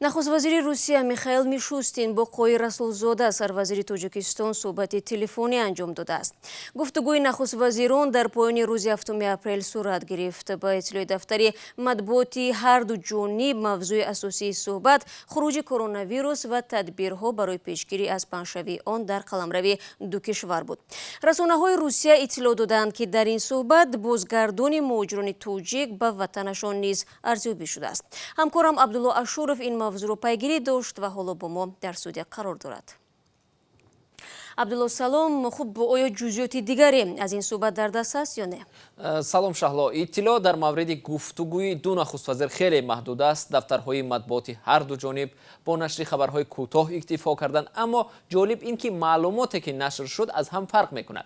Нахуствазири Русия Михаил Мишустин бо Қоҳир Расулзода, сарвазири Тоҷикистон, суҳбати телефонӣ анҷом додааст. Гуфтугӯи нахуствазирон дар поёни рӯзи 7 апрел сурат гирифт. Ба иттилои дафтари матбуотии ҳарду ҷониб, мавзӯи асосии суҳбат хуруҷи коронавирус ва тадбирҳо барои пешгирӣ аз паҳншавии он дар қаламрави ду кишвар буд. Расонаҳои Русия иттилоъ доданд, ки дар ин суҳбат бозгардони муҳоҷирони тоҷик ба ватанашон низ арзёбӣ шудааст. Ҳамкорам Абдулло Ашуров ин мавзӯъро пайгирӣ дошт ва ҳоло бо мо дар студия қарор дорад. Абдулло, салом. Хуб, оё ҷузъиёти дигаре аз ин суҳбат дар даст аст ё не? Салом, Шаҳло. Иттилоъ дар мавриди гуфтугӯи ду нахуствазир хеле маҳдуд аст. Дафтарҳои матбуоти ҳар ду ҷониб бо нашри хабарҳои кӯтоҳ иктифо карданд, аммо ҷолиб ин ки маълумоте, ки нашр шуд, аз ҳам фарқ мекунад.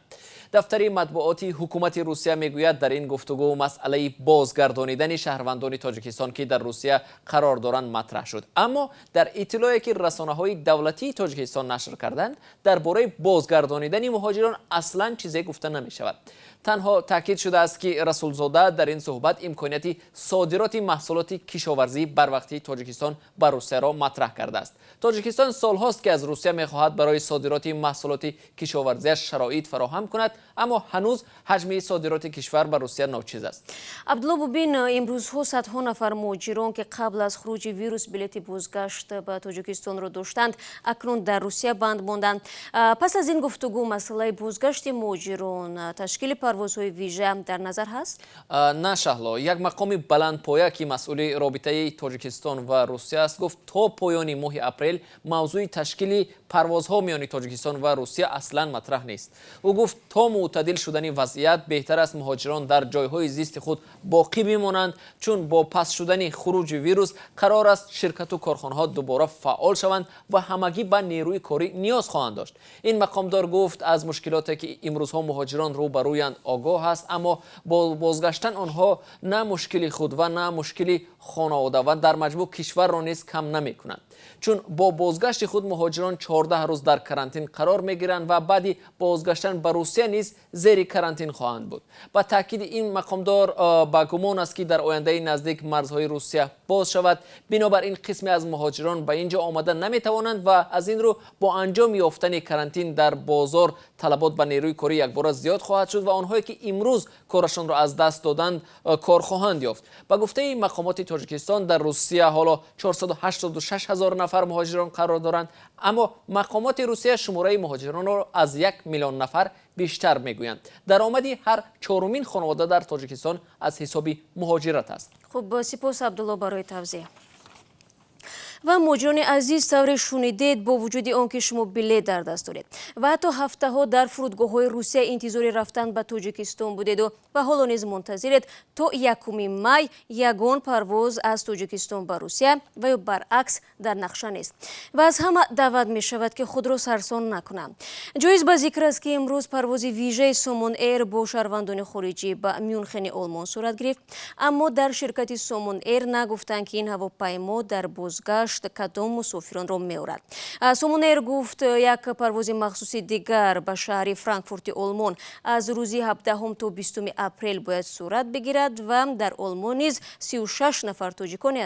Дафтари матбуоти ҳукумати Русия мегӯяд, дар ин гуфтугӯ масъалаи бозгардонидани шаҳрвандони Тоҷикистон, ки дар Русия қарор доранд, матраҳ шуд. Аммо дар иттилоъе, ки расонаҳои давлатии Тоҷикистон нашр карданд, дар бораи бозгардонидани муҳоҷирон аслан чизе гуфта намешавад. Танҳо таъкид шудааст, ки Расулзода дар ин суҳбат имконияти содироти маҳсулоти кишоварзии барвақтии Тоҷикистон ба Русияро матраҳ кардааст. Тоҷикистон солҳост, ки аз Русия мехоҳад барои содироти маҳсулоти кишоварзиаш шароит фароҳам кунад, аммо ҳанӯз ҳаҷми содироти кишвар ба Русия ночиз аст. Абдулло, бубин, имрӯзҳо садҳо нафар муҳоҷирон, ки қабл аз хуруҷи вирус билети бозгашт ба Тоҷикистонро доштанд, акнун дар Русия банд монданд. Пас аз ин гуфтугӯ масъалаи бозгашти муҳоҷирон, ташкили парвозҳои вижа дар назар ҳаст? На, Шаҳло. Як мақоми баландпоя, ки масъули робитаи Тоҷикистон ва Русия аст, гуфт, то поёни моҳи апрел мавзӯи ташкили парвозҳо миёни Тоҷикистон ва Русия аслан матраҳ нест. Ӯ гуфт, то мӯътадил шудани вазъият беҳтар аст муҳоҷирон дар ҷойҳои зисти худ боқӣ бимонанд, чун бо паст шудани хуруҷи вирус қарор аст ширкату корхонаҳо дубора фаъол шаванд ва ҳамагӣ ба нерӯи корӣ ниёз хоҳанд дошт. Ин мақомдор гуфт, аз мушкилоте, ки имрӯзҳо муҳоҷирон рӯ ба рӯянд, огоҳ аст, аммо бо бозгаштан онҳо на мушкили худ ва на мушкили хонавода ва дар маҷмӯъ кишварро низ кам намекунанд, чун бо бозгашти худ муҳоҷирон 14 рӯз дар карантин қарор мегиранд ва баъди бозгаштан ба Русия низ зери карантин хоҳанд буд. Ба таъкиди ин мақомдор, ба гумон аст, ки дар ояндаи наздик марзҳои Русия боз шавад, бинобар ин қисме аз муҳоҷирон ба ин ҷо омада наметавонанд ва аз ин рӯ бо анҷом ёфтани карантин дар бозор талабот ба нерӯи корӣ якбора зиёд хоҳад шуд ва онҳое, ки имрӯз корашонро аз даст доданд, кор хоҳанд ёфт. Ба гуфтаи мақомоти Тоҷикистон, дар Русия ҳоло 486 ҳазор нафар муҳоҷирон қарор доранд, аммо мақомоти Русия шумораи муҳоҷиронро аз 1 миллион нафар бештар мегӯянд. Даромади ҳар чорумин хонавода дар Тоҷикистон аз ҳисоби муҳоҷират аст. Хуб, сипос, Абдулло, барои тавзеҳ. Ва муҳоҷирони азиз, тавре шунидед, бо вуҷуди он ки шумо билет дар даст доред ва ҳатто ҳафтаҳо дар фурудгоҳҳои Русия интизори рафтан ба Тоҷикистон будеду ва ҳоло низ мунтазиред, то 1 май ягон парвоз аз Тоҷикистон ба Русия ва ё баръакс дар нақша нест ва аз ҳама даъват мешавад, ки худро сарсон накунанд. Ҷоиз ба зикр аст, ки имрӯз парвози вижаи Сомон Эйр бо шаҳрвандони хориҷӣ ба Мюнхени Олмон сурат гирифт, аммо дар ширкати Сомон Эйр нагуфтанд, ки ин ҳавопаймо дар бозгашт кадом мусофиронро меорад. Сомон Эйр гуфт, як парвози махсуси дигар ба шаҳри Франкфурти Олмон аз рӯзи 17 то 20 апрел бояд сурат бигирад ва дар Олмон низ 36 нафар тоҷиконе